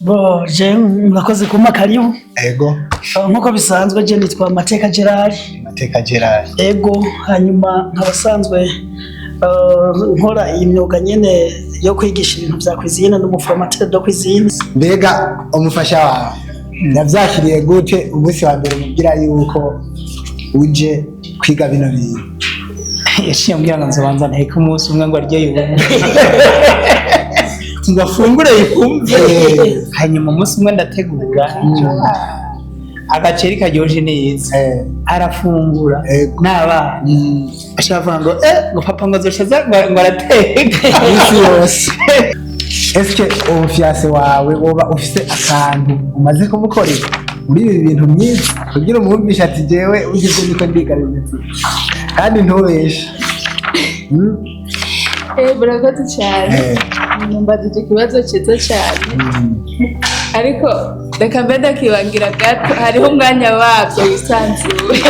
Bon, je murakoze kumpa karibu. Ego. Nk'uko bisanzwe, je nitwa Mateka Gerard. Mateka Gerard. Ego, hanyuma nkabasanzwe nkora iyi myuga nyene yo kwigisha ibintu vya cuisine n'umu formateur de cuisine. Mbega umufasha wawe yavyakiriye gute umunsi wa mbere umubwira yuko uje kwiga bino bintu? Yaciye ambwira ngo nzobanza nteke umunsi umwe ngo arye yumve, ngo afungure yumve. Hanyuma umunsi umwe ndategura agaceri karyoshe neza, arafungura n'abana. Ashaka avuga ngo ngo papa ngo azoshaza ngo arateka. Iminsi yose. Eske umu fiancé wawe woba ufise akantu umaze kumukorera muri ibi bintu myiza kugira umwumvishe ati jewe ugize niko ndiga bimeze, kandi ntubeshe? Murakoze cyane. Mumbajije ikibazo cyiza cyane, ariko reka mbe ndakibangira gato, hariho umwanya wabyo wisanzuye.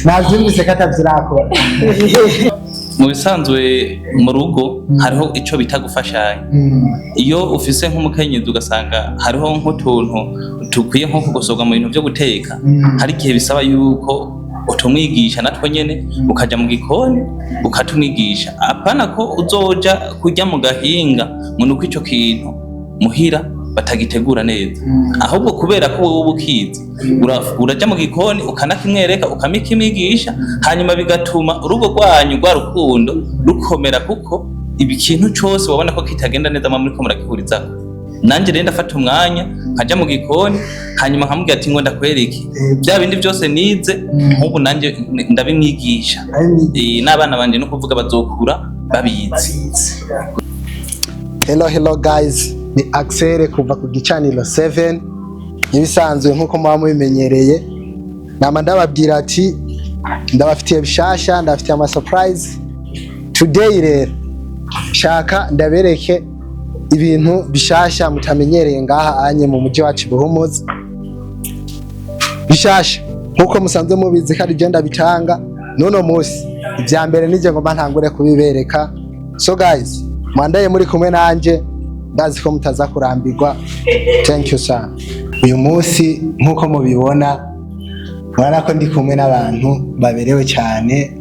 Navyumvise ko atavyo urakora. Mu bisanzwe mu rugo hariho ico bita gufashanya. Iyo ufise nk'umukenyezi ugasanga hariho nk'utuntu dukwiye nko kugosorwa mu bintu vyo guteka, hari igihe bisaba yuko utumwigisha natwo nyene, ukaja mu gikoni ukatumwigisha. Apana ko uzoja kurya mu gahinga ngo nuko ico kintu muhira batagitegura neza, ahubwo kubera ko wowe uba ukizi, uraja mu gikoni ukanakimwereka, ukamikimwigisha, hanyuma bigatuma urugo rwanyu rwa rukundo rukomera, kuko ibi kintu cose wabona ko kitagenda neza muba muriko muragihurizako. Nanje rero ndafata umwanya nkaja mu gikoni, hanyuma nkamubwira ati ngo ndakwereke bya bindi byose nize. Nk'ubu nanje ndabimwigisha. N'abana banje no kuvuga bazokura babizi. Babizi. Hello, hello guys, ni Axel kuva ku gicaniro 7. Ibisanzwe nkuko muba mubimenyereye, nama ndababwira ati ndabafitiye bishasha, ndabafitiye ama surprise. Today rero shaka ndabereke ibintu bishasha mutamenyereye ngaha anye mu mujyi wacu Buhumuza. Bishasha nkuko musanzwe mubizi ko ari je ndabitanga. N'uno munsi ibya mbere nije ngomba ntangure kubibereka. So guys, mwandaye muri kumwe nanje, ndazi ko mutaza kurambirwa. Thank you sana. Uyu munsi nkuko mubibona, murabona ko ndi kumwe n'abantu baberewe cyane,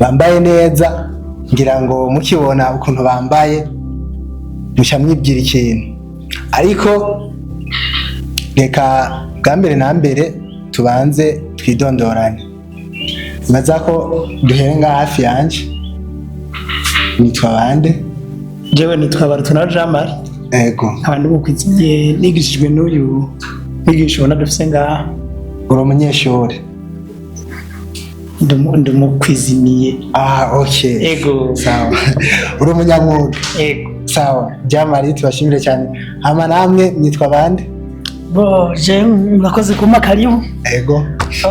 bambaye neza. Ngira ngo mukibona ukuntu bambaye muca mwibwira ikintu, ariko reka bwa mbere na mbere tubanze twidondorane. Nibaza ko duhere ngaha hafi yanje. Nitwa bande? Jewe nitwa Barutuna Jean Marie. Nkaba ndi umu cuisinier nigishijwe n'uyu mwigisha ubona dufise ngaha. Uri umunyeshuri? Ndi umu cuisinier. Ah, okay. Ego. Sawa, uri umunyamwuga. Ego. Sawa Jean Marie, tubashimire cyane. Hama namwe mwitwa bande? Bon, je murakoze kumpa karibu. Ego.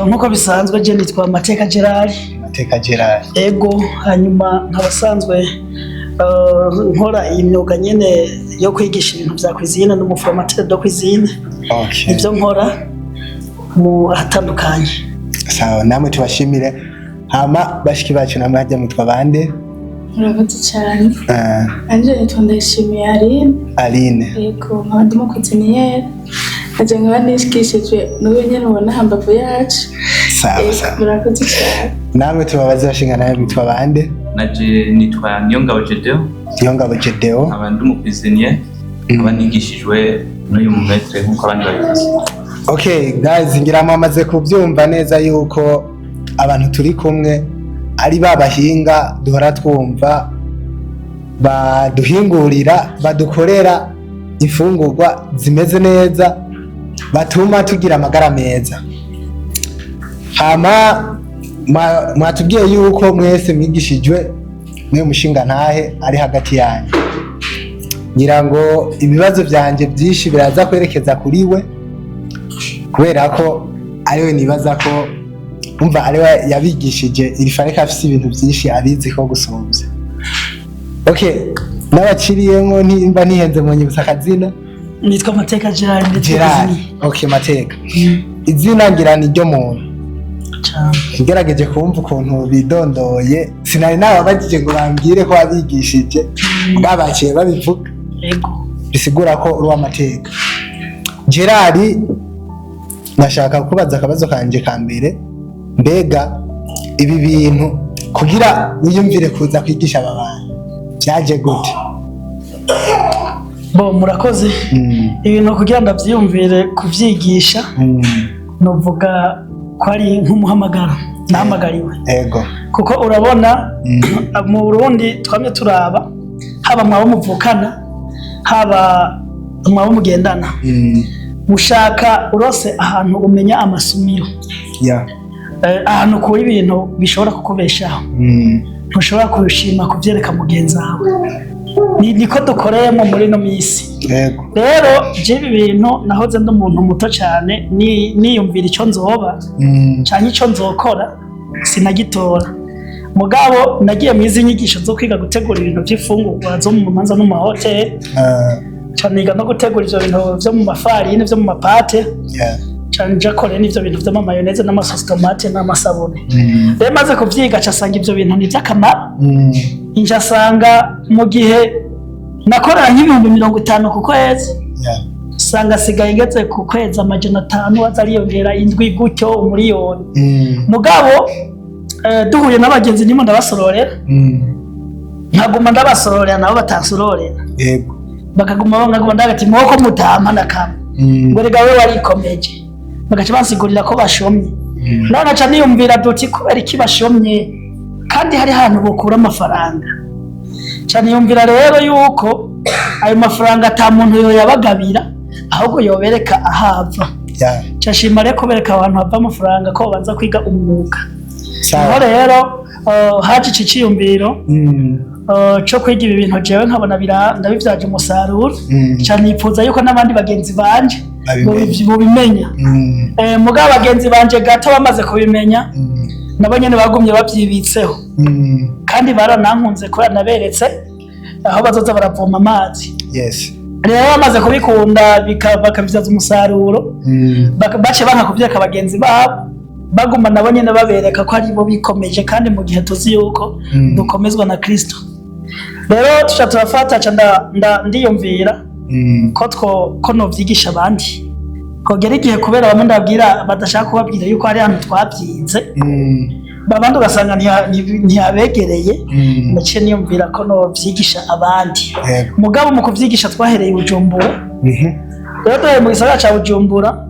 Nk'uko bisanzwe, je nitwa Mateka Gerard. Mateka Gerard. Ego, hanyuma nkabasanzwe nkora iyi myuga nyene yo kwigisha ibintu vya cuisine n'umu formateur de cuisine. Nivyo nkora mu ahatandukanye. Sawa, namwe tubashimire. Hama bashiki bacu, namwe hajya mwitwa bande? Murakoze cyane. Anje nitwa Ndayishimiye Aline. Aline. Yego, nkaba ndi umu cuisinier, nkaja nkaba nishikishijwe n'uyu nyene ubona hambavu yacu. Sawa. Yego, sawa. Murakoze cyane. Namwe tubabaze, bashinga nawe mwitwa bande? Naje nitwa Niyongabo Gedeo. Niyongabo Gedeo. Nkaba ndi umu cuisinier, nkaba nigishijwe n'uyu mu maître nk'uko abandi babivuze. Okay guys, ngira mwamaze kubyumva neza yuko abantu turi kumwe ari ba bahinga duhora twumva baduhingurira, badukorera imfungurwa zimeze neza, batuma tugira amagara meza. Hama mwatubwiye yuko mwese mwigishijwe n'uyu mushinga ntahe ari hagati yanyu. Ngira ngo ibibazo byanje byinshi biraza kwerekeza kuri we, kubera ko ariwe nibaza ko umva ariwe yabigishije iri fareka, afise ibintu byinshi abizi ko gusumvya. Okay, n'abaciriyemo nimba nihenze mu nyibutsa akazina. Nitwa Mateka Gerard ndetse Gerard. Okay, Mateka, izina ngira ni ryo muntu. Cyane. Ngerageje kumva ukuntu bidondoye, sinari nababajije ngo bambwire ko wabigishije, bwabaciye babivuga. Ego. Bisigura ko uri uw'amateka. Gerard, ndashaka kubaza akabazo kanje ka mbere: mbega ibi bintu kugira wiyumvire kuza kwigisha aba bantu byaje gute? Bo, murakoze. Ibintu kugira ndavyiyumvire kuvyigisha, novuga ko ari nk'umuhamagaro nahamagariwe, kuko urabona mu Burundi twamye turaba, haba mwabo muvukana, haba mwabo mugendana, mushaka urose ahantu umenya amasumiro, ahantu ukura ibintu bishobora kukubeshaho, ntushobora kubishima kubyereka mugenzi wawe. Niko dukoreyemo muri ino minsi. Rero jewe ibi bintu nahoze ndi umuntu muto cyane, niyumvira icyo nzoba canke icyo nzokora, sinagitora. Mugabo nagiye mu izi nyigisho zo kwiga gutegura ibintu by'imfungurwa zo mu manza no mu mahoteli, ca niga no gutegura ivyo bintu vyo mu mafarini, vyo mu ma pâtes, ca nja kore n'ivyo bintu vy'ama mayonnaise n'ama sauce tomate n'amasabune. Rero maze kuvyiga, ca asanga ivyo bintu ni ivy'akamaro. Nca asanga mu gihe nakorera nk'50,000 ku kwezi, usanga asigaye ngeze ku kwezi 500, aza ariyongera indwi gutyo, 1 miliyoni. Mugabo duhuye n'abagenzi ndimo ndabasororera, nkaguma ndabasororera, nabo batansororera, bakaguma nkaguma ndagati mwoko mutampa na kamwe, ngo rega we warikomeje. Bagaca bansigurira ko bashomye. Nawe nkaca niyumvira duti kubera iki bashomye kandi hari ahantu bokura amafaranga? Ca niyumvira rero yuko ayo mafaranga ata muntu yoyabagabira, ahubwo yobereka ahava. Ca shima rero kubereka abantu hava amafaranga ko babanza kwiga umwuga. Niho rero haje ici ciyumviro co kwiga ibi bintu. Jewe nkabona ndabivyaje umusaruro, ca nipfuza yuko n'abandi bagenzi banje Babimenya. bobimenya. Mugabo bagenzi banje gato bamaze kubimenya, nabo nyene bagumye bavyibitseho, kandi baranankunze kubera naberetse aho bazoza baravoma amazi. Rero bamaze kubikunda, bakabivyaza umusaruro, bace banka kuvyereka bagenzi babo, baguma nabo nyene babereka ko ari bo bikomeje, kandi mu gihe tuzi yuko dukomezwa na Kristo. Rero tuca turafata, ca ndiyumvira ko two ko novyigisha abandi kogera igihe, kubera bamwe ndabwira badashaka kubabwira yuko hari ahantu twabyize, babandi ugasanga ntiyabegereye. Naciye niyumvira ko novyigisha abandi. Mugabo mu kuvyigisha twahereye i Bujumbura. Rero duhereye mu gisagara ca Bujumbura,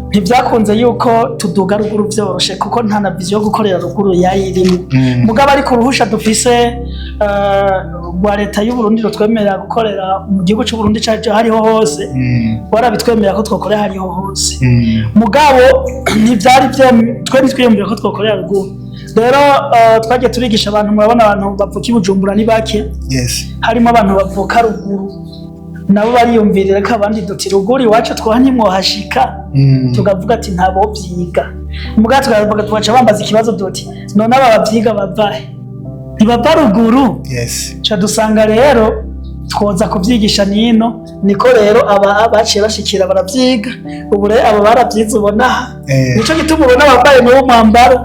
ntibyakunze yuko tuduga ruguru vyoroshe, kuko nta na vision yo gukorera ruguru yayirimo. Mugabo ariko uruhusha dufise rwa leta y'u Burundi rutwemerera gukorera mu gihugu c'u Burundi cacu hariho hose, warabitwemerera ko twokorera hariho hose. Mugabo ntivyari twe ntitwiyumvira ko twokorera ruguru. Rero twagiye turigisha abantu. Murabona abantu bavuka i Bujumbura ni bake, harimo abantu bavuka ruguru, nabo bariyumvirira ko abandi duti ruguru iwacu twoha ntimwohashika. Tukavuga ati ntabo vyiga. Mugabo tukavuga, tugaca bambaza ikibazo duti none aba bavyiga bavahe? Ntibava ruguru? Ca dusanga rero twoza kuvyigisha nino. Niko rero aba baciye bashikira baravyiga. Ubu rero aba baravyize ubona aha, nico gituma ubona bambaye n'uwo mwambaro.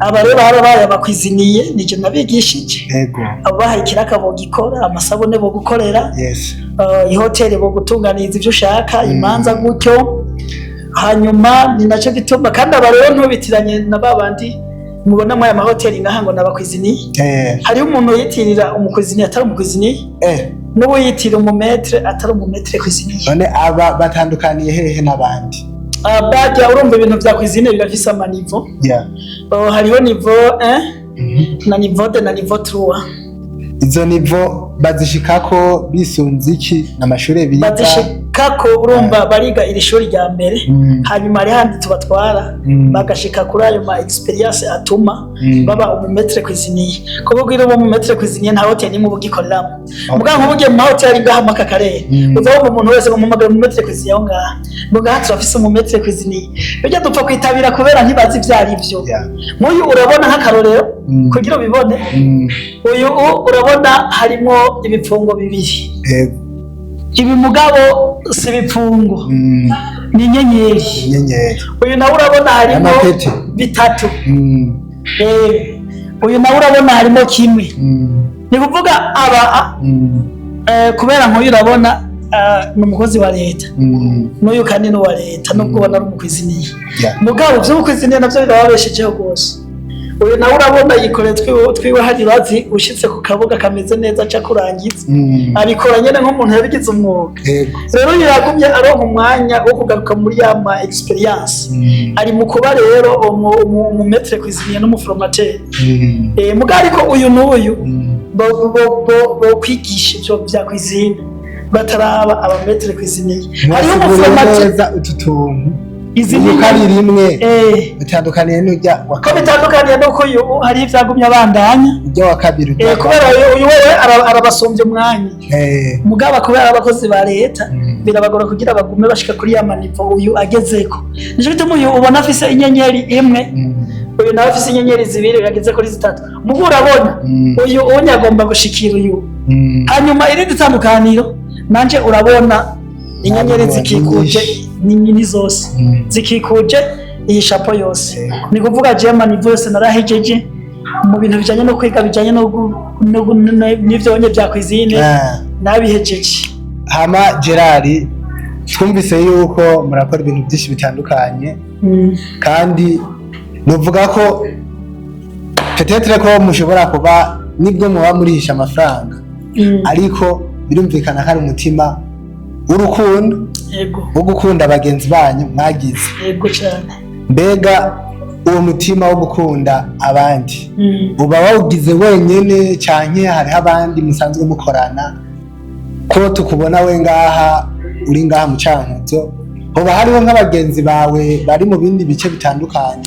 Aba rero barabaye aba cuisiniers, nije nabigishije. Abo bahaye ikiraka bogikora, amasabune bo gukorera, ihoteli bo gutunganiriza ivyo ushaka, imanza gutyo. Hanyuma ni naco gituma kandi aba rero ntubitiranye na babandi mubona muri aya mahoteli ngaha ngo n'aba cuisiniers. Hariho umuntu yitirira umu cuisinier atari umu cuisinier, n'uwo yitirira umu maître atari umu maître cuisinier. None aba batandukaniye hehe n'abandi? Bajya urumva ibintu vya cuisine birafise ama niveaux. Hariho niveau 1 na niveau 2 na niveau 3. Izo niveaux bazishikako bisunze iki? N'amashure biga? Bazishikako, urumva bariga iri shuri rya mbere, hanyuma hari handi tubatwara, bagashika kuri ayo ma expérience atuma baba umu maître cuisinier. Kuko kugira ube umu maître cuisinier, nta hoteli nimwe uba ugikoreramo. Mugabo nk'ubu ugiye mu mahoteli ngaha muri aka karere, uza wumva umuntu wese ngo muhamagare umu maître cuisinier aho ngaha, ngo ngaha turafise umu maître cuisinier. Bijya dupfa kwitabira kubera ntibazi ivyo ari vyo. Nk'uyu urabona nk'akarorero, kugira ubibone, uyu urabona harimo ibipfungo bibiri. Ibi mugabo si ibipfungo, ni inyenyeri. Inyenyeri. Uyu nawe urabona harimo Amapeti. bitatu. Uyu nawe urabona harimo kimwe. Ni kuvuga aba kubera nk'uyu urabona ni umukozi wa leta, n'uyu kandi ni uwa leta, nubwo ubona ari umu cuisinier. Mugabo vy'ubu cuisinier navyo birababeshejeho rwose. Uyu nawe urabona yikoreye twiwe hari bazi ushitse ku kabuga kameze neza aca kurangiza. Abikora nyene nk'umuntu yabigize umwuga. Rero uyu yagumye aronka umwanya wo kugaruka muri ya ma expérience. Ari mu kuba rero umu maître cuisinier n'umu formateur. Mugabo ariko uyu n'uyu bo kwigisha ivyo vya cuisine bataraba aba maître cuisinier, hariho mwasiguriye umu formateur. Neza utu tuntu. Izi uyu ni ko ari rimwe, bitandukaniye n'ujya wa ko kabiri. Bitandukaniye nuko uyu hari ivyagumye abandanya. Ujya wa kabiri, ujya wa Kubera uyu wewe arabasumbya umwanya. Mugabo kubera abakozi ba leta, birabagora kugira bagume bashika kuri ya ma niveau uyu agezeko. Nico gituma uyu ubona afise inyenyeri imwe, uyu nawe afise inyenyeri zibiri, ageze kuri zitatu. Mugo urabona uyu unye agomba gushikira uyu. Hanyuma irindi tandukaniro, nanje urabona inyenyeri Ntabwo zikikuje nyinshi. ni nini zose, zikikuje iyi chapeau yose. Ni kuvuga je ma niveau yose narahejeje mu bintu bijanye no kwiga, bijanye no n'ivyo nye vya cuisine. Nabihejeje. Hama Gerard, twumvise yuko murakora ibintu byinshi bitandukanye, kandi nuvuga ko peut-être ko mushobora kuba nibwo muba murihisha amafaranga, ariko birumvikana ko ari umutima w'urukundo wo gukunda bagenzi banyu mwagize. Yego cyane. Mbega uwo mutima wo gukunda abandi uba wawugize wenyene, canke hariho abandi musanzwe mukorana? Ko tukubona we ngaha, uri ngaha mu Cankuzo, hoba hariho nk'abagenzi bawe bari mu bindi bice bitandukanye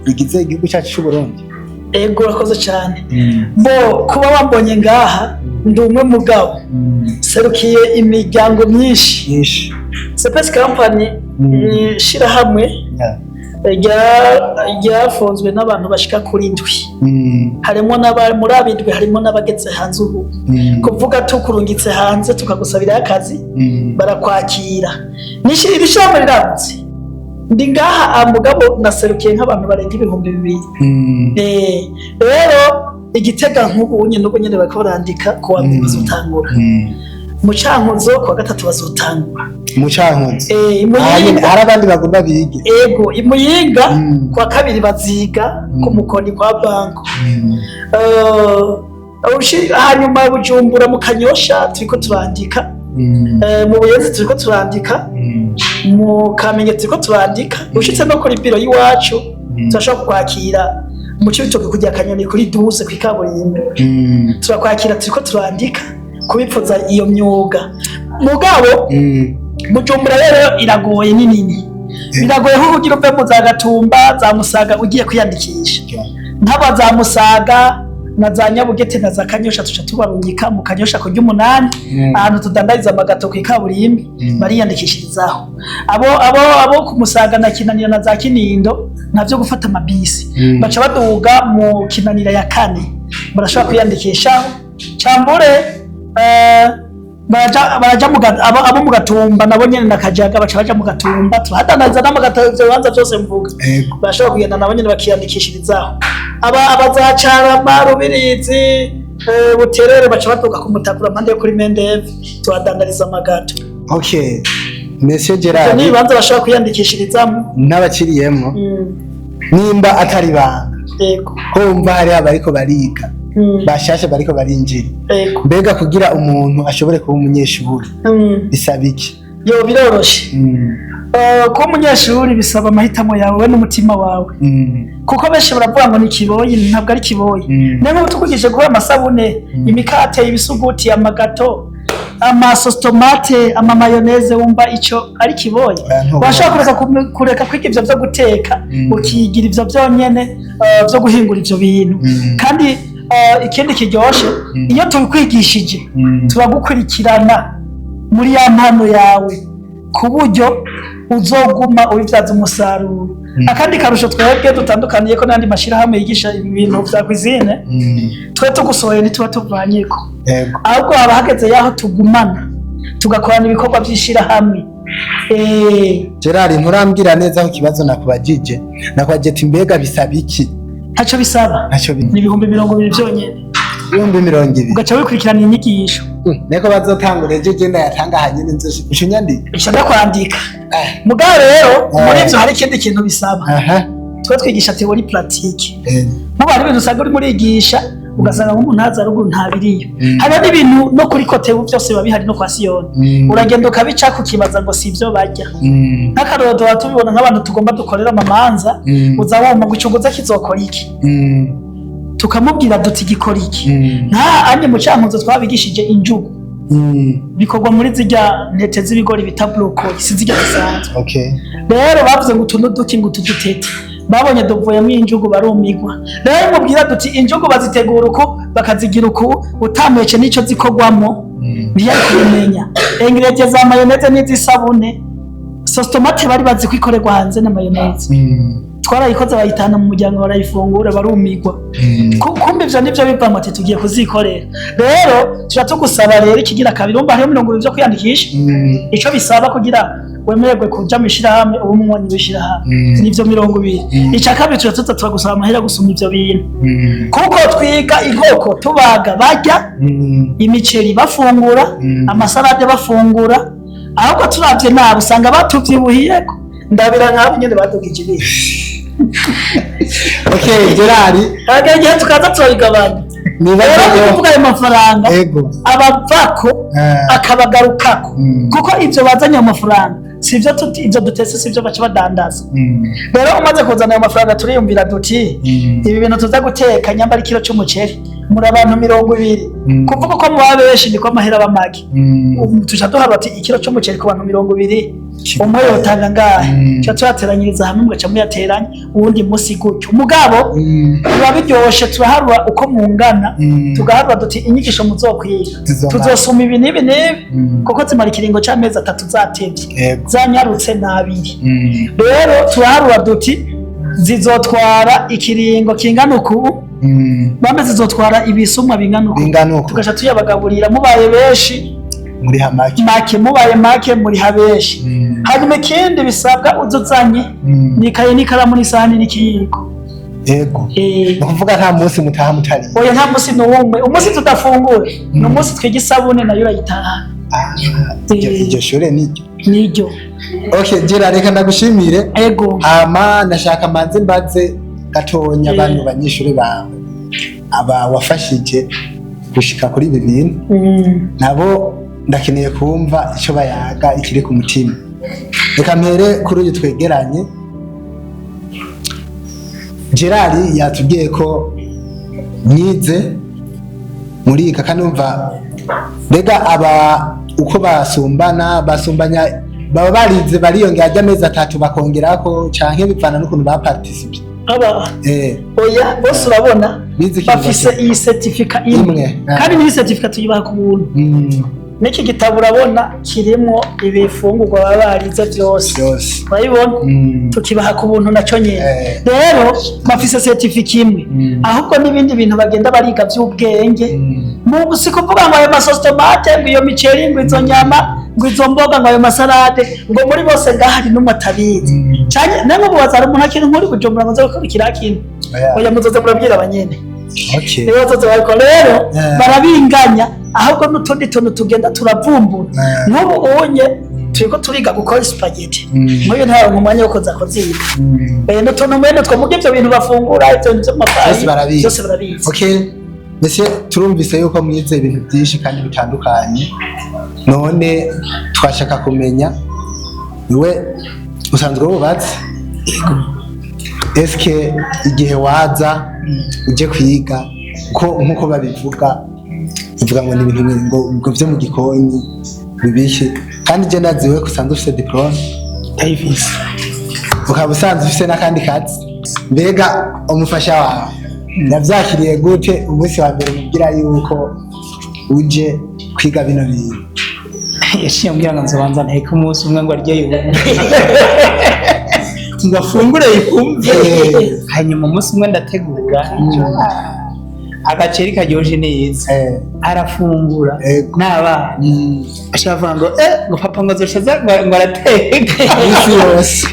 bigize igihugu cyacu c'u Burundi? Ego, urakoze cyane. Bo kuba wambonye ngaha, ndi umwe mugabo serukiye imiryango myinshi. Myinshi. Sepesi Company ni ishirahamwe ryafunzwe n'abantu bashika kuri ndwi. Harimo n'aba muri abindwi, harimo n'abageze hanze ubu. Kuvuga tukurungitse hanze tukagusabirayo akazi, barakwakira. Iri shirahamwe riragutse. Ndi ngaha, mugabo naserukiye nk'abantu barenga 2000. Rero igitega nk'ubu nyine, n'ubu nyine bariko barandika, ku wa mbere bazotangura. Mu Cankuzo ku wa gatatu bazotangura. Mu Cankuzo? I Ah, nyene, Muyinga. hari abandi bagomba bige. Ego, i Muyinga ku wa kabiri baziga ku Mukoni kwa banko. Hanyuma Bujumbura mu Kanyosha turiko turandika. Mu Buyenzi turiko turandika. Mu Kamenge turiko turandika. Ushitse no kuri biro y'iwacu, turashobora kukwakira. Mu Cibitoke kujya Kanyoni kuri 12 kw'ikaburimbo, turakwakira. Turiko turandika kubipfuza iyo myuga. Mugabo Bujumbura rero iragoye, ni nini, biragoye nko kugira uve mu za Gatumba, za Musaga ugiye kwiyandikisha. Nk'aba za Musaga na za Nyabugete na za Kanyosha, tuca tubarungika mu Kanyosha kurya umunani, ahantu tudandariza ama gâteaux kw'ikaburimbi, bariyandikishirizaho. Abo ku Musaga na Kinanira na za Kinindo, ntavyo gufata amabisi, baca baduga mu Kinanira ya kane, barashobora kwiyandikishaho. Cambure baraja abo mu Gatumba nabo nyene na Kajaga, baca baja mu Gatumba, tuhadandariza n'ama gâteaux. Ivyo bibanza vyose mvuga, barashobora kugenda nabo nyene bakiyandikishirizaho. Aba abazacarama, Rubirizi, Buterere, baca baduga ku Mutakura mpande yo kuri Mendeve, tuhadandariza ama gâteaux. Okay, Monsieur Ivyo Gerard, ni ibibanza bashobora kwiyandikishirizamo. N'abakiriyemo, nimba atari banga, ko wumva hariho abariko bariga bashasha bariko barinjira, mbega kugira umuntu ashobore kuba umunyeshuri bisaba iki? Yo, biroroshe. Kuba umunyeshuri bisaba amahitamo yawe n'umutima wawe, kuko benshi baravuga ngo ni kiboyi. Ntabwo ari kiboyi. Niyo mpamvu tukugije gukora amasabune, imikate, ibisuguti, ama gâteaux, ama sauce tomate, ama mayonnaise, wumva ico ari kiboyi? Oya, ntubona. Washobora kureka kwiga ivyo vyo guteka, ukigira ivyo vyonyene, vyo guhingura ivyo bintu. Kandi ikindi kiryoshe, iyo tubikwigishije, turagukurikirana muri ya mpano yawe ku buryo uzoguma ubibyaza umusaruro. Akandi karusho twebwe dutandukaniye ko n'andi mashyirahamwe yigisha ibintu vya cuisine, twe tugusohoye ntituba tuvanyeko, ahubwo haba hageze yaho tugumana tugakorana ibikorwa by'ishirahamwe. Gerard, nturambwira neza aho ikibazo nakubajije. Nakubajije ati mbega bisaba iki? Ntaco bisaba. Ntacyo Ni 20,000 vyonyene. 20,000. Ugaca wikurikirana inyigisho. Niko bazotangura ejo, je ndayatanga hanyine nzo nyandika. Ico ndakwandika. Mugabo rero muri ivyo hari ikindi kintu bisaba. Twe twigisha théorie, pratique. Muba hari ibintu usanga urimo urigisha, ugasanga nk'umuntu ntaza ruguru ntabiriyo. Hariho n'ibintu no kuri COTEBU byose biba bihari, no kwa Siyoni. Uragenda ukabica kukibaza ngo si ibyo barya. Nk'akarorero, tuba tubibona nk'abantu tugomba dukorera amamanza. Uza wumva ngo icuguze kizokora iki? Tukamubwira duti gikora iki? Nka anye mu Cankuzo twabigishije injugu. Bikorwa muri zirya ntete z'ibigori bita brocoli, si zirya zisanzwe. Rero bavuze ngo utu n'uduki, ngo utu dutete babonye duvuyemo injugu, barumigwa. Rero mubwira duti injugu bazitegura uku, bakazigira uku, utamwece n'ico zikorwamo ntiyari kubimenya. Ingrédients za mayonnaise n'iz'isabune, sauce tomate bari bazi ko ikorerwa hanze na mayonnaise. Twarayikoze, bayitana mu muryango, barayifungura, barumigwa. Kumbe ivyo nivyo bivamo ati tugiye kuzikorera. Rero tuba tugusaba rero ikigira kabiri, umva hariho 20 vyo kwiyandikisha. Ico bisaba kugira wemererwe kuja mu ishirahamwe, uba umunywanyi w'ishirahamwe, nivyo 20. Ica kabiri, tuba tuza turagusaba amahera gusuma ivyo bintu, kuko twiga inkoko tubaga barya, imiceri bafungura, amasalade bafungura. Ahubwo turavye nabi usanga batuvyibuhiyeko, ndabira nk'abo nyene badugije ibintu. Okay, Gerard. Hagera igihe tukaza turabigabanya. Niba Rero ni kuvuga ayo mafaranga abavako akabagarukako, kuko ivyo bazanye ayo mafaranga sivyo ivyo dutese sivyo baca badandaza. Rero umaze kuzana ayo mafaranga, turiyumvira duti ibi bintu tuza guteka, nyambara ikiro c'umuceri muri abantu 20, kuvuga ko muba benshi niko amahera aba make. Ubu tuca duharura ati ikiro c'umuceri ku bantu 20, umwe yotanga ngahe? Tuca tuyateranyiriza hamwe, mugaca muyateranya uwundi musi gutyo. Mugabo biba biryoshe, turaharura uko mungana, tugaharura duti inyigisho muzokwiga Zizomara. tuzosoma ibi n'ibi n'ibi, kuko zimara ikiringo c'amezi 3 zatevye, zanyarutse n'abiri. Rero turaharura duti zizotwara ikiringo kingana uku, bambe zizotwara ibisumwa bingana uku, Bingana uku. Tugaca tuyabagaburira. Mubaye benshi muri hamaki make, mubaye make muri habeshi. Hanyuma ikindi bisabwa uzuzanye ni ikaye n'ikaramu n'isahani n'ikiyiko. Ni ukuvuga nta munsi mutaha mutariye? Oya, nta munsi n'umwe. Umunsi tudafungura ni umunsi twiga isabune, nayo urayitaha. Ah, iryo shure niryo. Niryo. Okay, Gerard, reka ndagushimire. Ego. Hama ndashaka manze mbaze gatonya bano banyeshuri bawe, aba wafashije gushika kuri ibi bintu, nabo ndakeneye kumva icyo bayaga, ikiri ku mutima. Reka mpere kuri uyu twegeranye. Gerard yatubwiye ko mwize muriga kandi umva mbega aba uko basumbana, basumbanya baba barize bariyongera ajya amezi 3 bakongerako, canke bivana n'ukuntu baparticipe? Aba oya, bose urabona Bize ikintu bafise bake. iyi certificat imwe. Imwe. Kandi n'iyi certificat tuyibaha ku buntu. N'iki gitabo urabona kirimo ibifungurwa baba barize byose. Byose. Urabibona? Tukibaha ku buntu naco nyene. Rero bafise certificat imwe, ahubwo n'ibindi bintu bagenda bariga by'ubwenge. Mu si kuvuga ngo ayo ma sauce tomate, ngo iyo miceri, ngo izo nyama, ngo izo mboga, ngo ayo masalade, ngo muri bose ngaha hari n'umwe atabizi. Canke namwe mubaza hari umuntu akiri nkuri Bujumbura ngo nze gukurikira kintu? Oya. Oya, muzoze murabwira abanyene. Nibo bazoze babikora. Rero barabinganya, ahubwo n'utundi tuntu tugenda turavumbura. Nk'ubu unye turiko turiga gukora spaghetti. Nk'uyu ntaronka umwanya wo kuza kuziga. N'utuntu mwene two muga ivyo bintu bafungura, ivyo bintu vy'amafarini, Byose barabizi. Byose barabizi. Okay, mbese turumvise yuko mwize ibintu byinshi kandi bitandukanye. None twashaka kumenya, we usanzwe wubatse, eske igihe waza uje kwiga, ko nkuko babivuga, bivuga ngo ni ibintu ngo byo mu gikoni bibishye, kandi je ndaziwe ko usanzwe ufise diplôme, Ndayifise. ukaba usanzwe ufise n'akandi kazi, mbega umufasha wawe yavyakiriye gute umunsi wa mbere mubwira yuko uje kwiga bino bintu? Yaciye ambwira ngo nzobanza nteke umunsi umwe, ngo arye yumve, ngo afungure yumve. Hanyuma umunsi umwe ndategura. Agaceri karyoshe neza, arafungura n'abana, ashaka kuvuga ngo ngo papa ngo azoshaza ngo arateka. Isi yose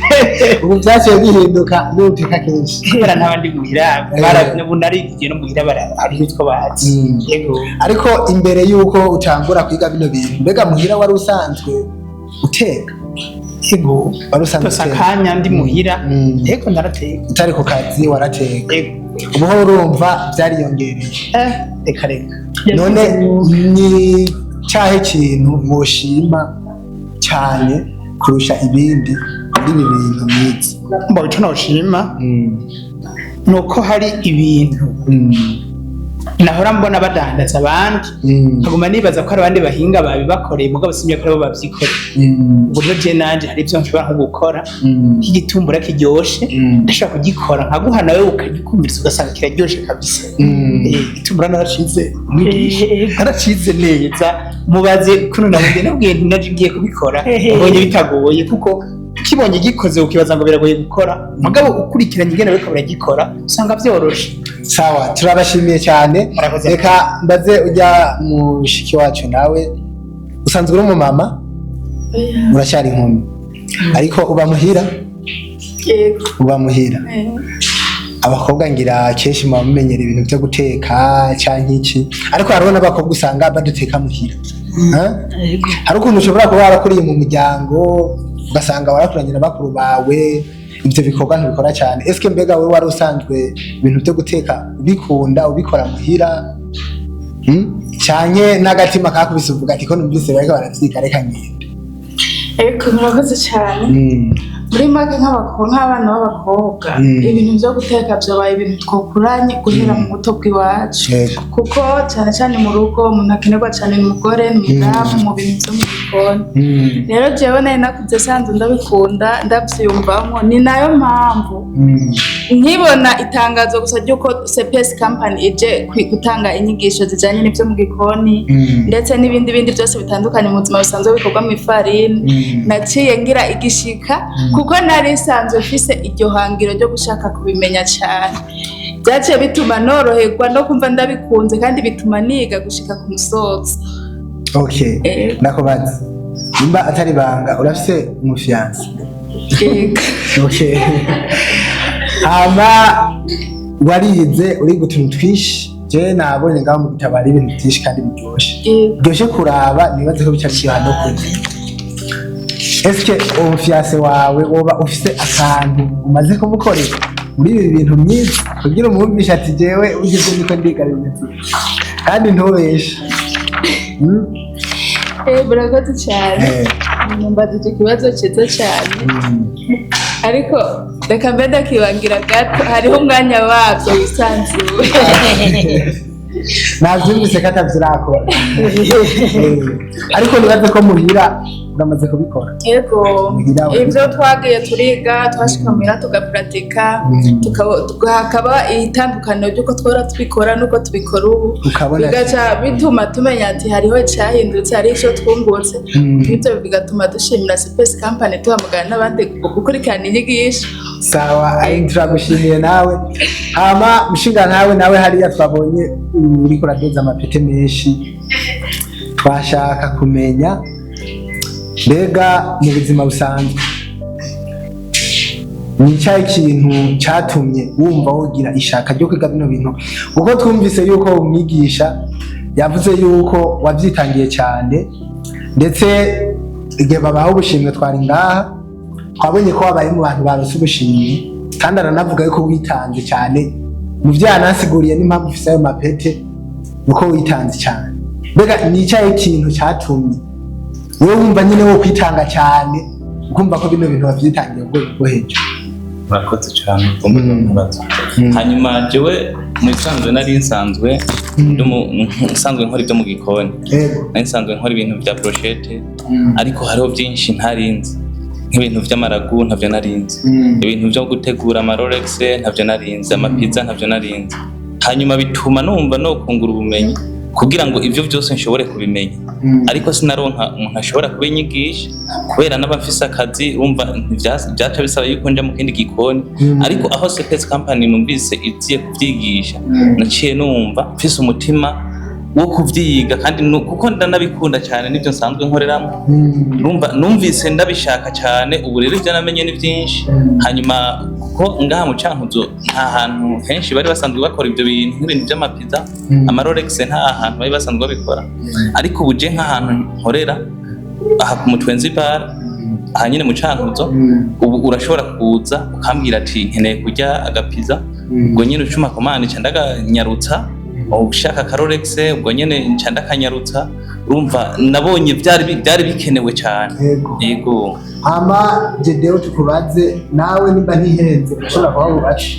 ubu byaciye bihinduka, n'uteka kenshi. Kubera n'abandi muhira ubu narigiye no muhira hariho utwo bazi. Yego. Ariko imbere y'uko utangura kwiga bino bintu, mbega muhira wari usanzwe uteka? Yego. Wari usanzwe Gusa uteka? Akanya ndi muhira, yego, ndarateka. Utari ku kazi warateka? Yego. Ubu ho urumva byariyongereye? Reka reka. None ni cyahe kintu mwoshima cyane kurusha ibindi muri ibi bintu mwize? Mbo ico noshima ni uko hari ibintu nahora mbona badandaza abandi, nkaguma nibaza ko hari abandi bahinga babibakoreye, mugabo simye ko aribo babyikoreye. Uburyo je nanje hari ibyo nshobora nko gukora, nk'igitumbura kiryoshe, ndashobora kugikora nkaguha nawe ukagikumviriza, ugasanga kiraryoshe kabisa. Igitumbura naracize, mwigisha, naracize neza. Mubaze kuno nabonye, nabwiye nti naje ngiye kubikora, mbonye bitagoye, kuko kibonye gikoze ukibaza ngo biragoye gukora, mugabo ukurikiranye ingene bariko baragikora usanga vyoroshe. Sawa, turabashimiye cyane. Murakoze. Reka mbaze ujya mushiki wacu, nawe usanzwe uri umumama, uracyari inkumi, ariko uba muhira? Yego. Uba muhira? Abakobwa ngira kenshi muba mumenyera ibintu byo guteka canke iki, ariko hariho n'abakobwa usanga badateka muhira. Ha? Yego. Hari ukuntu ushobora kuba warakuriye mu muryango, ugasanga warakuranye na bakuru bawe, ibyo bikorwa ntibikora cyane. Eske mbega wowe wari usanzwe ibintu byo guteka ubikunda, ubikora muhira? Canke n'agatima kakubise uvuga ati ko numvise bariko baravyiga, reka ngende? Ego, murakoze cyane. Muri make, nk'abana b'abakobwa, ibintu byo guteka byabaye ibintu twakuranye guhera mu buto bw'iwacu, kuko cyane cyane mu rugo umuntu akenerwa cyane ni umugore, ni umudamu mu bintu byo mu gikoni. Rero jewe nari nakuze sanzwe ndabikunda, ndavyiyumvamo. Ni nayo mpamvu nkibona itangazo gusa ry'uko CPS Company ije gutanga inyigisho zijanye n'ibyo mu gikoni, ndetse n'ibindi bindi byose bitandukanye mu buzima busanzwe bikorwa mu ifarini, naciye ngira igishika, kuko nari nsanzwe mfise iryo hangiro ryo gushaka kubimenya cyane. Byaciye bituma noroherwa no kumva ndabikunze, kandi bituma niga gushika ku musozo. Okay. Ndakubaza nimba atari banga, urafise umufiancé? Yego. Okay. Hama warize, uriga utuntu twinshi. Je nabonye ngaho mu gitabo hari ibintu byinshi kandi biryoshe, biryoshe kuraba, nibaze ko bica biryoha no kurya. Eske umufiancé wawe woba ufise akantu umaze kumukorera muri ibi bintu myiza, kugira umwumvishe ati jewe ugeze niko ndiga bimeze, kandi ntubeshe? Murakoze cyane. Mumbajije ikibazo cyiza cyane, ariko reka mbe ndakibangira gato, hariho umwanya wabyo wisanzuye. Navyumvise ko atavyo urakora. Ariko nibaze ko muhira uramaze kubikora. Yego. Muhira Ibyo twagiye turiga, twashika muhira tugapuratika, hakaba itandukaniro ry'uko twora tubikora n'uko tubikora ubu, Ukabona bigaca bituma tumenya ati hariho icyahindutse, hariho icyo twungutse. Ibyo bigatuma dushimira CPS Company, duhamagara n'abandi gukurikirana inyigisho. Sawa, ari turagushimiye nawe. Hama mushinga nawe hariya twabonye uriko uradoza amapete menshi. Twashaka kumenya, mbega mu buzima busanzwe ni cyahe kintu cyatumye wumva wogira ishaka ryo kwiga bino bintu? Kuko twumvise yuko umwigisha yavuze yuko wabyitangiye cyane, ndetse igihe babaha ubushimwe twari ngaha, twabonye ko wabaye mu bantu baronse ubushimwe, kandi aranavuga yuko witanze cyane. Mu byo yanasiguriye n'impamvu ufise ayo mapete nuko witanze cyane. Mbega ni icyahe kintu cyatumye wowe wumva nyine wo kwitanga cyane, ukumva ko bino bintu wavyitangiye ku rwego rwo hejuru? Murakoze cyane kumbaza. Hanyuma jewe mu bisanzwe nari nsanzwe nsanzwe nkora ibyo mu gikoni. Nari nsanzwe nkora ibintu bya brochette, ariko hariho byinshi ntarinzi, nk'ibintu by'amaragu ntavyo narinzi, ibintu byo gutegura amarolex ntavyo narinzi, amapizza ntavyo narinzi. Hanyuma bituma numva no kungura ubumenyi kugira ngo ivyo byose nshobore kubimenya. Ariko sinaronka umuntu ashobora kubinyigisha, kubera n'abafise akazi, urumva vyaca bisaba yuko nja mu kindi gikoni. Ariko aho CPS Company numvise iziye kuvyigisha, naciye numva mfise umutima wo kuvyiga, kandi kuko ndanabikunda cyane, nibyo nsanzwe nkoreramo. Numva numvise ndabishaka cyane. Ubu rero ibyo namenye ni byinshi. Hanyuma kuko ngaha mu Cankuzo nta hantu henshi bari basanzwe bakora ibyo bintu, nk'ibintu by'amapiza, amarolex, nta hantu bari basanzwe babikora. Ariko ubu je nk'ahantu nkorera aha ku Mutwenzi Bar, aha nyine mu Cankuzo, ubu urashobora kuza ukambwira ati: "Nkeneye kurya agapiza." Ubwo nyine ucuma commande, nca ndaganyarutsa. Ushaka akarolex, ubwo nyene nca ndakanyarutsa. Urumva nabonye byari bikenewe cyane. Yego. Yego. Hama Jedeo, tukubaze nawe, nimba ntihenze, urashobora kuba wubatse?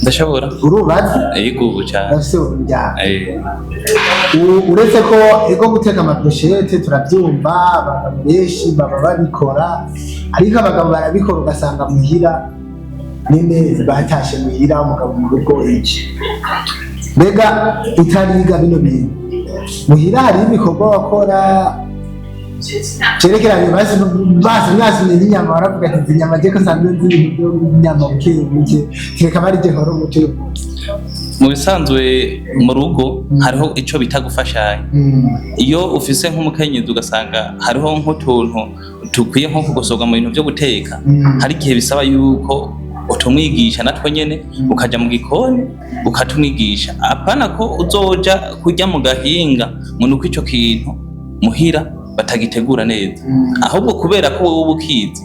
Ndashobora. Urubatse? Yego, cyane. Urafise umuryango? Eh. Uretse ko ego guteka amabrochette turabyumva, abagabo benshi baba babikora, ariko abagabo barabikora ugasanga muhira nyine batashe, muhira umugabo mu rugo iki. Mbega utariga bino bintu, muhira hari ibikorwa wakora cyerekeranye? Basi basi mwasumye n'inyama, baravuga ati: "Izi nyama je ko nsanzwe nzi ibintu by'inyama buke buke, reka barije nkore umuti uyu munsi." Mu bisanzwe mu rugo hariho ico bita gufashanya. Iyo ufise nk'umukenyezi ugasanga hariho nk'utuntu dukwiye nko kugosorwa mu bintu byo guteka, hari igihe bisaba yuko utumwigisha natwo nyene, ukaja mu gikoni ukatumwigisha. Apana ko uzoja kurya mu gahinga ngo nuko ico kintu muhira batagitegura neza, ahubwo kubera ko wowe uba ukizi,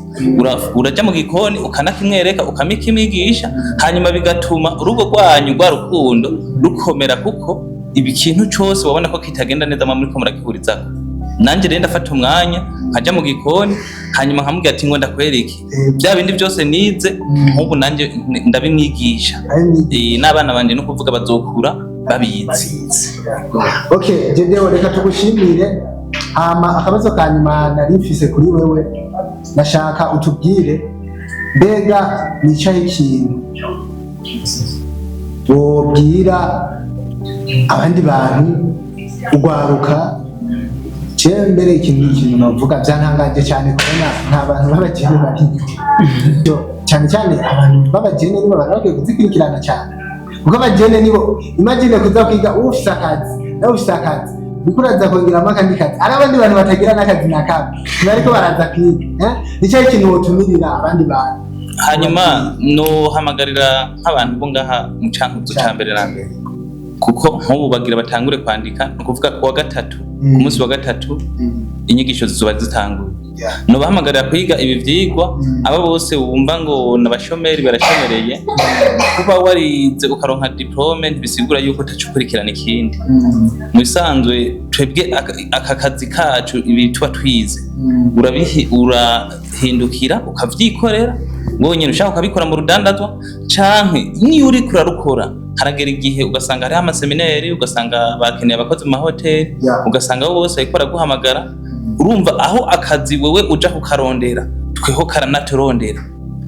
uraja mu gikoni ukanakimwereka, ukamikimigisha, hanyuma bigatuma urugo rwanyu rwa rukundo rukomera, kuko ibi kintu cose wabona ko kitagenda neza muba muriko muragihurizako. Nanjye rero ndafata umwanya nkaja mu gikoni, hanyuma nkamubwira ati: "Ngo ndakwereke bya bindi byose nize." Nk'ubu nanjye ndabimwigisha. N'abana banje no kuvuga bazokura babizi. Okay, Jedeo, reka tugushimire. Hama akabazo ka nyuma nari mfise kuri wewe, nashaka utubwire, mbega nicaye ikintu wobwira abandi bantu, ugwaruka? Je mbere ikintu navuga, byantangaje cyane kubona nta bantu b'abakene bari. Cyane cyane abantu b'abakene nibo bari bakwiye kuzikurikirana cyane, kuko abajene nibo, imagine kuza kwiga ufise akazi, nawe ufise akazi, uriko uraza kongeramo akandi kazi, ari abandi bantu batagira n'akazi na kamwe bariko baraza kwiga, eh? Nicyo kintu wotumirira abandi bantu. Hanyuma nohamagarira nk'abantu bo ngaha mu Cankuzo ca mbere na mbere, kuko nk'ubu bagira batangure kwandika, ni ukuvuga ku wa gatatu, ku munsi wa gatatu inyigisho zizoba zitanguye. Nobahamagarira kwiga ibi vyigwa. Aba bose wumva ngo n'abashomeri barashomereye, kuba warize ukaronka diplôme ntibisigura yuko utaca ukurikirana ikindi. Mu bisanzwe twebwe aka kazi kacu, ibi tuba twize, urahindukira ukavyikorera wonyene, ushaka ukabikora mu rudandazwa, canke niyo uriko urarukora haragera igihe ugasanga hariho amasemineri, ugasanga bakeneye abakozi mu mahoteli, ugasanga bo bose bariko baraguhamagara. Urumva aho akazi wewe uja kukarondera, tweho karanaturondera,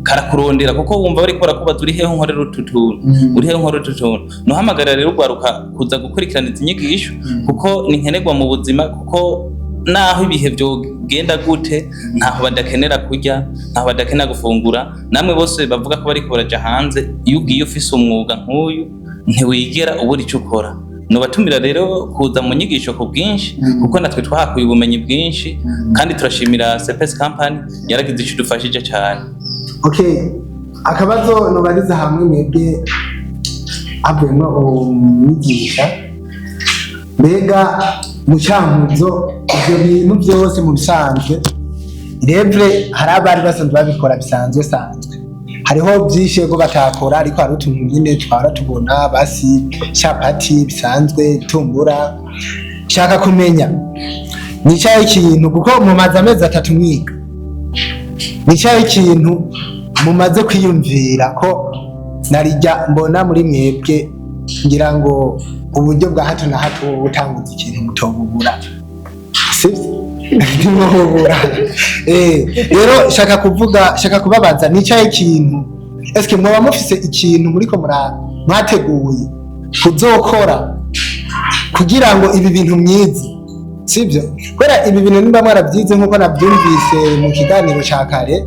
karakurondera, kuko wumva bariko barakubaza: "Uri hehe nkorera utu tuntu? Uri hehe nkorera utu tuntu?" Nohamagarira rero urwaruka kuza gukurikirana izi nyigisho, kuko ni nkenerwa mu buzima, kuko naho ibihe vyogenda gute, ntaho badakenera kurya, ntaho badakenera gufungura. Namwe bose bavuga ko bariko baraja hanze, iyo ugiye ufise umwuga nk'uyu ntiwigera ubura ico ukora. Nobatumira rero kuza mu nyigisho ku bwinshi, kuko natwe twahakuye ubumenyi bwinshi, kandi turashimira CPS Company yaragize ico idufashije cane. Okay, akabazo nobariza hamwe mwebwe havuyemwo umwigisha, mbega mu Cankuzo ivyo bintu byose mu bisanzwe revre hari abari basanzwe babikora bisanzwe sanzwe? Hariho byinshi yego batakora, ariko hari utuntu nyine twara tubona, basi capati bisanzwe, itumbura. Shaka kumenya nicaye ikintu, kuko mumaze amezi 3 mwiga, nicaye ikintu mumaze kwiyumvira ko narijya mbona muri mwebwe, ngira ngo uburyo bwa hato na hato butanguza ikintu mutobubura, sivyo? Ntimwobubura. Rero shaka kuvuga, shaka kubabaza, nicaye ikintu, eske mwoba mufise ikintu muriko mwateguye kuzokora kugira ngo ibi bintu myize Sibyo? Kubera ibi bintu nimba mwarabyize nk'uko nabyumvise mu kiganiro ca kare,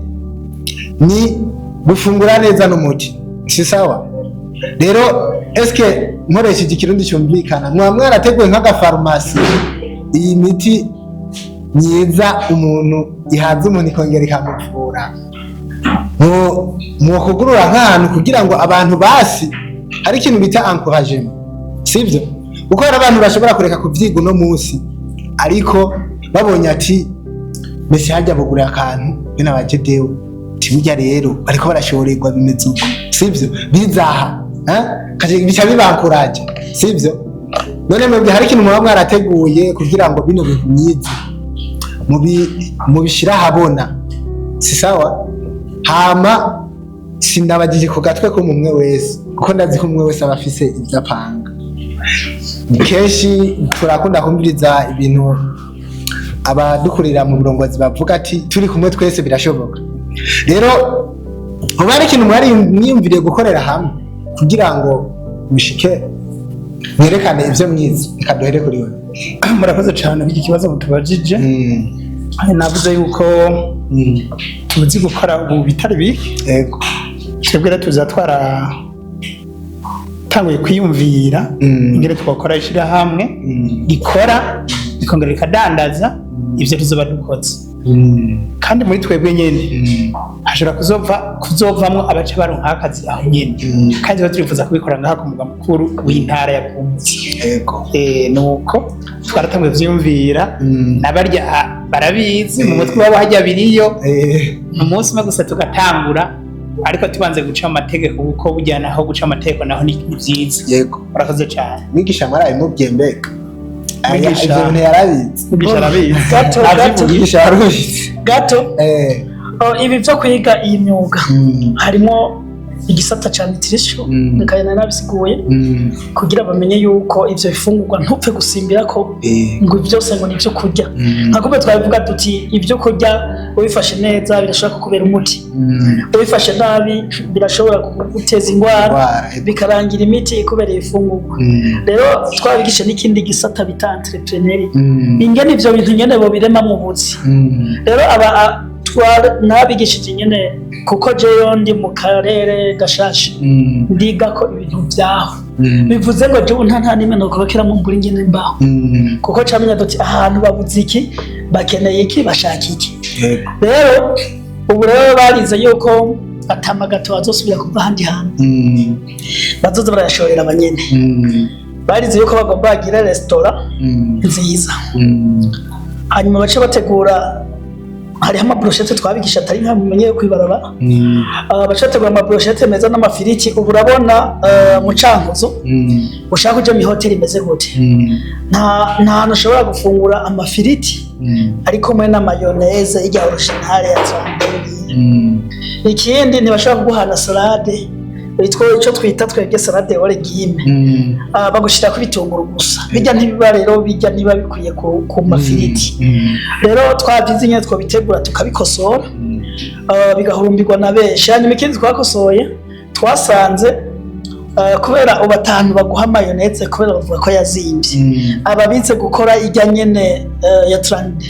ni gufungura neza n'umuti, si sawa? Rero eske nkoresheje Ikirundi cyumvikana, mwaba mwarateguye nk'agafarumasi iyi miti myiza umuntu ihaza umuntu ikongera ikamuvura, mwokugurura nk'ahantu kugira ngo abantu basi hari ikintu bita encouragement, sibyo? Kuko hari abantu bashobora kureka kuvyiga uno munsi, ariko babonye ati mese harya bugura akantu bene abajedewe tiburya rero bariko barashorerwa, bimeze uko, sibyo? Bizaha, eh? Bica bibankuraje, sibyo? None mwebwe hari ikintu muba mwarateguye kugira ngo bino bintu myize mubishira ahabona, si sawa? Hama sindabagije ku gatwe ko mumwe wese, kuko ndazi ko umwe wese aba afise ibyo apanga. Kenshi turakunda kumviriza ibintu abadukurira mu burongozi bavuga ati turi kumwe twese birashoboka. Rero hoba hari ikintu mwari mwiyumviriye gukorera hamwe kugira ngo mushike mwerekane ibyo mwize? Reka duhere kuri we. Murakoze cyane iki kibazo mutubajije. Navuze yuko tuzi gukora ubu bitari bike. Twebwe rero tuza twaratanguye kwiyumvira ingene twakora ishyirahamwe rikora rikongera rikadandaza ivyo tuzoba dukoze. Kandi muri twebwe nyene hashobora kuzovamwo abaca baronka akazi aho nyene. Kandi tuba turifuza kubikora ngaha ku mugwa mukuru w'intara ya Burundi. Nuko twaratanguye kuvyiyumvira. N'abarya barabizi mu mutwe wabo hajya biriyo. Umunsi umwe gusa tugatangura, ariko tubanze guca amategeko, kuko burya naho guca amategeko naho ni vyiza. Murakoze cyane. Mwigisha mwarabimubwiye mbega? Ivyo bintu yarabizi? Mwigisha arabizi. Gato, gato. Avyivugiye. Mwigisha yarabizi. Gato. Oh, ibi byo kwiga iyi myuga harimo igisata ca nutrition. Reka nari nabisiguye kugira bamenye yuko ivyo bifungurwa ntupfe gusimbira ko ngo byose ngo ni ibyo kurya. Nka kumbe twabivuga tuti ibyo kurya ubifashe neza birashobora kukubera umuti, ubifashe nabi birashobora kuguteza indwara, Indwara. bikarangira imiti ikubereye ifungurwa. Rero twabigishe n'ikindi gisata bita entrepreneur, ingene ivyo bintu nyene bobirema mu buzi. Rero aba nabigishije nyene, kuko jeyo ndi mu karere gashasha, ndiga ko ibintu vyaho. Bivuze ngo jewe nta nimwe nokobekeramo mbura ingene mbaho, kuko camenya duti ahantu babuze iki, bakeneye iki, bashaka iki. Rero ubu rero barize yuko atamagato bazosubira kuva ahandi hantu, bazoza barayashorera abanyene. Barize yuko bagomba bagire resitora nziza, hanyuma bace bategura, hariho amabroshete twabigisha atari nka mumenye yo kwibarabara. Bace bategura amabroshete meza n'amafiriti. Ubu urabona mu Cankuzo ushaka kuja mu hoteli imeze gute, nta hantu ushobora gufungura amafiriti ariko kumwe na mayonnaise ijya originale ya Zamberi. Ikindi, ntibashobora kuguha na salade itwo ico twita twebwe salade aux légumes. Bagushirako ibitunguru gusa, bijya ntibiba rero bijya niba bikwiye ku mafiriti. Rero twavyize nyene twobitegura tukabikosora, bigahurumbirwa na benshi. Hanyuma ikindi twakosoye, twasanze kubera ubu atanu baguha mayonnaise kubera bavuga ko yazimvye, ababize gukora ijya nyene ya trande,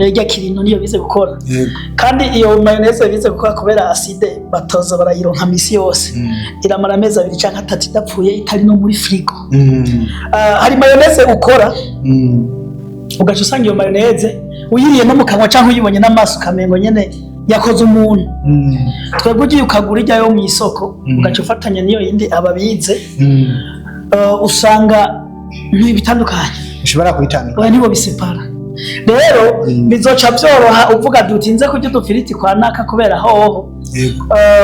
ijya kirino niyo bize gukora. Kandi iyo mayonnaise bize gukora, kubera acide batoza barayironka misi yose, iramara amezi 2 canke 3 idapfuye, itari no muri frigo. Hari mayonnaise ukora ugaca usanga iyo mayonnaise uyiriye no mu kanwa canke uyibonye n'amaso ukamengo nyene yakoze umuntu. Twebwe ugiye ukagura ijya yo mu isoko, ugaca ufatanya n'iyo yindi ababize, usanga ntibitandukanye. Ushobora kubitandukanya. Oya, nibo bisepara. Rero bizoca byoroha uvuga duti nze kurya udufiriti kwa naka kubera hoho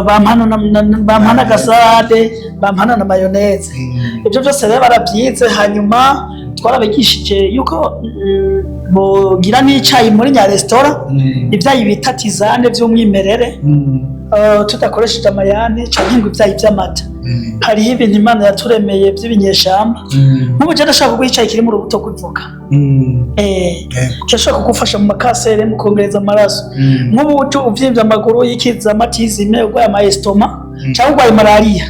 bampana agasarade, bampana na mayonnaise. Ibyo byose rero barabyize. Hanyuma twarabigishije yuko bogira n'icayi muri nya resitora, ibyayi bita tisane by'umwimerere, tudakoresheje amayane canke ngo ibyayi by'amata. Hariho ibintu Imana yaturemeye by'ibinyeshamba. Nk'ubu je ndashaka kuguha icayi kiri mu rubuto rw'ivoka. Kirashobora kugufasha mu makasere, mu kongereza amaraso. Nk'ubu ucu uvyimbye amaguru, yikiza amatizime, urwaye ama estomac. Cyangwa urwaye malariya,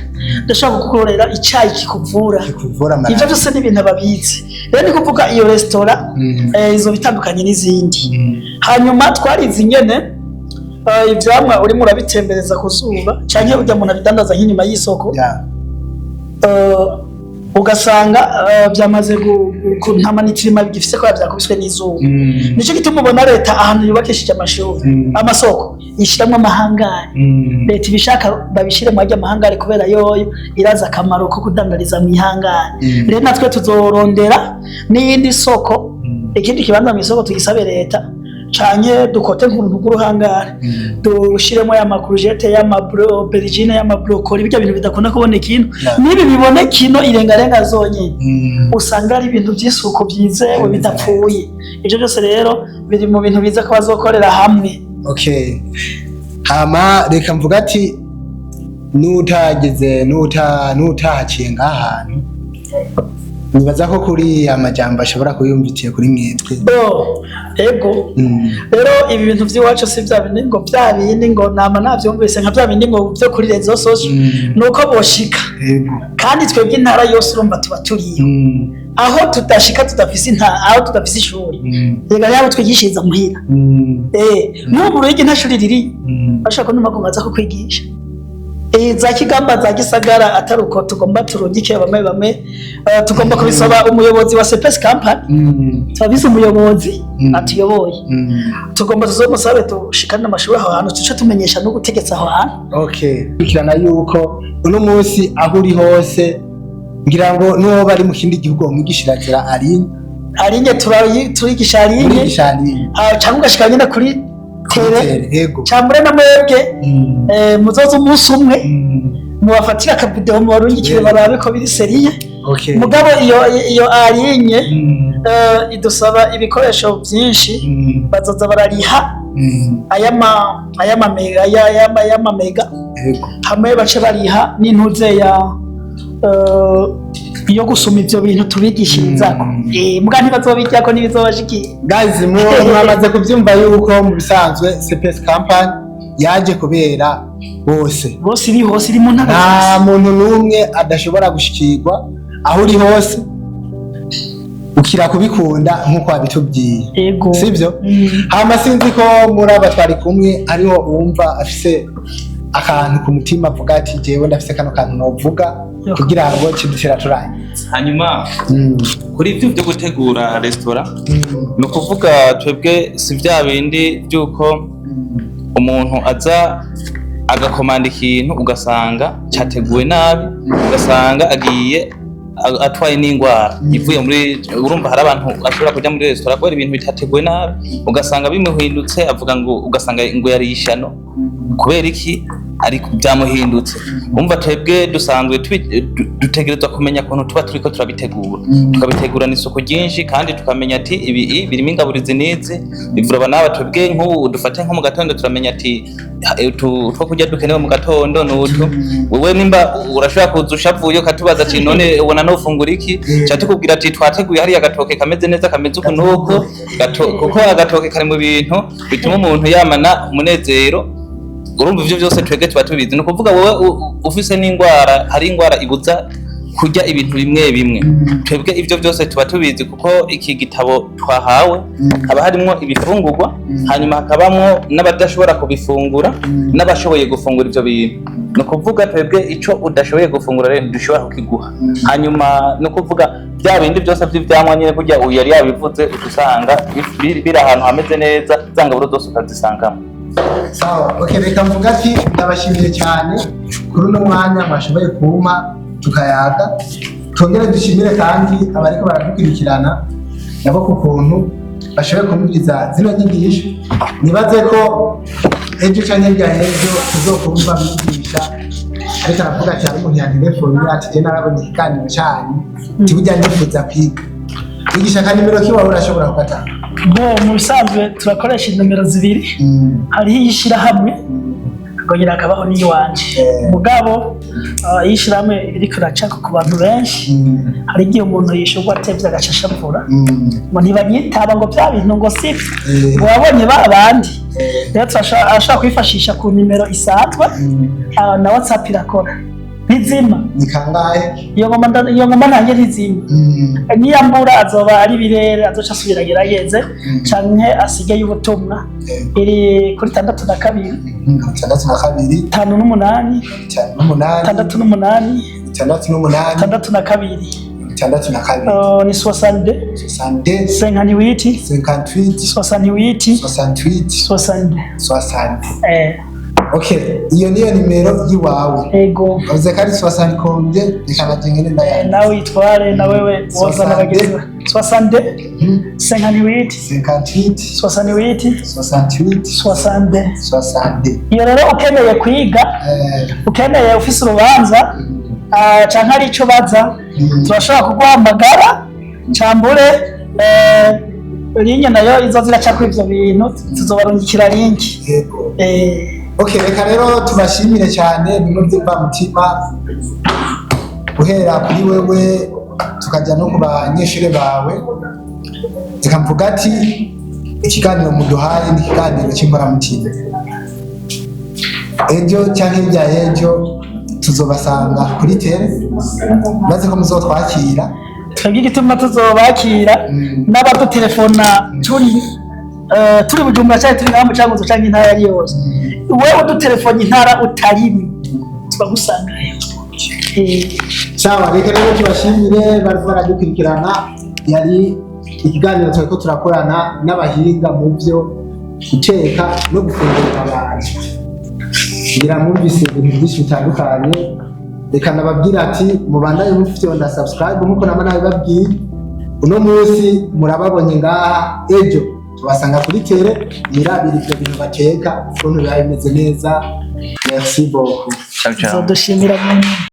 ndashobora kugukorera icyayi kikuvura. Kikuvura Ivyo malaria. byose ni ibintu ababizi. Rero ni kuvuga iyo resitora izo bitandukanye n'izindi. Hanyuma twarize ingene ivyamwa urimo urabitembereza ku zuba, canke urya muntu abidandaza nk'inyuma y'isoko, ugasanga byamaze nta ma nutriments bigifise kubera byakubiswe n'izuba. Nico gituma ubona leta ahantu yubakishije amashuri, amasoko, ishiramwo amahangari. Leta ibishaka babishire mu ajya amahangari, kubera yoyo iraza akamaro ko kudandariza mu ihangari. Rero natwe tuzorondera n'iyindi soko, ikindi kibanza mu isoko, tugisabe leta canke dukote nk'uruntu rw'uruhangare, dushiremo ya ma courgettes, y'ama aubergines, y'ama brocolis, bijya bintu bidakunda kuboneka ino. N'ibi biboneka ino, irengarenga zonyine, usanga ari ibintu by'isuku, byizewe, bidapfuye. Ibyo byose rero biri mu bintu biza ko bazokorera hamwe. Okay, hama reka mvuga ati n'utageze n'utahaciye ngaha hantu, nibaza ko kuri amajambo ashobora kuyumvitiye kuri mwebwe. Bo, ego. Rero ibi bintu by'iwacu si bya bindi ngo bya bindi ngo nama nabyumvise nka bya bindi ngo byo kuri réseaux sociaux, nuko boshika. Kandi twebwe intara yose urumva tuba turiyo. Aho tudashika, tudafise intara, aho tudafise ishuri, rega yabo twigishiriza muhira. N'ubu Ruyigi nta shuri riri. Bashaka ko numa aza kukwigisha. Za Kigamba, za Gisagara, atari uko tugomba turungike bamwe bamwe. Tugomba kubisaba umuyobozi wa CPS Company. Turabizi umuyobozi atuyoboye. Tugomba tuzomusabe dushikane amashuri aho hantu, tuce tumenyesha no gutegetsa aho hantu. Okay, kurikirana yuko uno munsi aho uri hose, ngira ngo n'uwo bari mu kindi gihugu wamwigishira ari en ligne, turigisha en ligne. Murigisha en ligne. Ah, cyangwa ugashika nyine kuri terrain. Yego. Cyambure na mwebwe, muzoze umunsi umwe, mubafatire aka vidéo, mubarungikire, barabe ko biri sérieux. Mugabo iyo en ligne idusaba ibikoresho byinshi. Bazoza barariha ayama mega, ayama mega, hamwe bace bariha n'intuze ya yo gusoma ivyo bintu tubigishirizako. Muga ntibazobijyako, ntibizobashikiye. Guys, mwamaze kubyumva yuko mu bisanzwe CPS Company yaje kubera bose. Bose, iri hose, iri mu ntara Nta zose. muntu n'umwe adashobora gushikirwa. Aho uri hose ukira kubikunda nk'uko wabitubwiye. Ego. Sibyo? Mm. Hama sinzi ko muri aba twari kumwe hariho uwumva afise akantu ku mutima, avuga ati jewe ndafise kano kantu novuga kugira ngo kidutera turangiza. Hanyuma kuri ibyo byo gutegura resitora, ni ukuvuga twebwe si bya bindi by'uko umuntu aza agakomanda ikintu ugasanga cyateguwe nabi, ugasanga agiye atwaye n'indwara ivuye muri. Urumva hari abantu ashobora kujya muri resitora kubera ibintu bitateguwe nabi, ugasanga bimuhindutse, avuga ngo ugasanga ngo yariye ishano. Kubera iki? Ariko byamuhindutse. Umva, twebwe dusanzwe dutegerezwa kumenya ukuntu tuba turiko turabitegura, tukabitegurana isuku ryinshi, kandi tukamenya ati ibi birimo ingaburizi n'izi bivura aba n'aba. Twebwe nk'ubu dufate nko mu gatondo, turamenya ati utu two kurya dukenewe mu gatondo ni utu. Wewe nimba urashobora kuza ushavuye, ukatubaza ati none ubona nofungura iki? Ca tukubwira ati twateguye hariya agatoke kameze neza, kameze uku n'uku. Kuko agatoke kari mu bintu bituma umuntu yamana umunezero. Urumva, ivyo byose twebwe tuba tubizi. Ni ukuvuga wowe ufise n'indwara, hari indwara ibuza kurya ibintu bimwe bimwe, twebwe ivyo byose tuba tubizi, kuko iki gitabo twahawe haba harimwo ibifungurwa, hanyuma hakabamwo n'abadashobora kubifungura n'abashoboye gufungura ivyo bintu. Ni ukuvuga twebwe ico udashoboye gufungura rero ntidushobora kukiguha. Hanyuma ni ukuvuga bya bindi byose by'ivyamwa nyine, kurya uyu yari yabivuze, uca usanga biri ahantu hameze neza, za ngaburo zose ukazisangamo. Sawa, okay, reka mvuga ati ndabashimiye cyane kuri uno mwanya mwashoboye kumpa tukayaga. Twongere dushimire kandi abariko baradukurikirana nabo ku kuntu bashoboye kumviriza zino nyigisho. Nibaze ko ejo canke hirya y'ejo tuzokumva bigisha, ariko aravuga ati hari umuntu yantelefone ati je narabonye ikiganiro canyu, ati burya nifuza kwiga. Wigisha akanimero kiwawe urashobora kugatanga. Bo, mu bisanzwe turakoresha inomero zibiri. Hariho iy'ishyirahamwe. Akongera hakabaho n'iyiwanje. Mugabo iyo ishirahamwe ririko iracako ku bantu benshi, hari igihe umuntu yishurwa atevye agaca ashavura ngo ntibanyitaba, ngo bya bintu ngo sivyo, ngo wabonye ba bandi. Rero arashobora kwifashisha ku nimero isanzwe, na WhatsApp irakora, ntizima. Ni kangahe? Iyo ngoma nanjye ntizima. Niyambura azoba ari birere, azoca asubira agerageze canke asigeyo ubutumwa. Iri kuri 62, 62, 58, 58, 68, 68, 62. 62. Ni 62, 62, 58, 58, 68, 68, 62. 60. Eh. Okay, iyo niyo nimero yiwawe. Ego. Bavuze ko ari 60 combien? Reka nanje ngene ndayanditse. Nawe yitware na wewe wozana bagenzi bawe. 62, 58, 58, 68, 68, 62. 62. Iyo rero ukeneye kwiga, ukeneye ufise urubanza, canke ari ico baza, turashobora kuguhamagara cambure ligne nayo izo ziraca kuri ivyo bintu, tuzobarungikira link. Yego. Okay, reka rero tubashimire cyane bimwe by'imvamutima, guhera kuri wewe tukajya no ku banyeshuri bawe. Reka mvuga ati ikiganiro muduhaye ni ikiganiro cy'inkoramutima. Ejo cyangwa hirya y'ejo tuzobasanga kuri terrain, maze ko muzotwakira. Twebwe igituma tuzobakira, n'abadutelefona turi Bujumbura canke turi ngaha mu Cankuzo canke intara yari yose, wewe udutelefona intara utarimo tubagusangayo. Sawa, reka rero tubashimire bariko baradukurikirana. Yari ikiganiro turiko turakorana n'abahinga mu byo guteka no gufungurira abantu. Ngira mwumvise ibintu byinshi bitandukanye. Reka nababwira ati mubandanye mufite subscribe nkuko nama nabibabwiye. Uno munsi murababonye ngaha, ejo tubasanga kuri terrain, mwirabira ivyo bintu bateka ukuntu biba bimeze neza. Merci beaucoup. Ciao ciao. Tuzodushimira mu nyuma.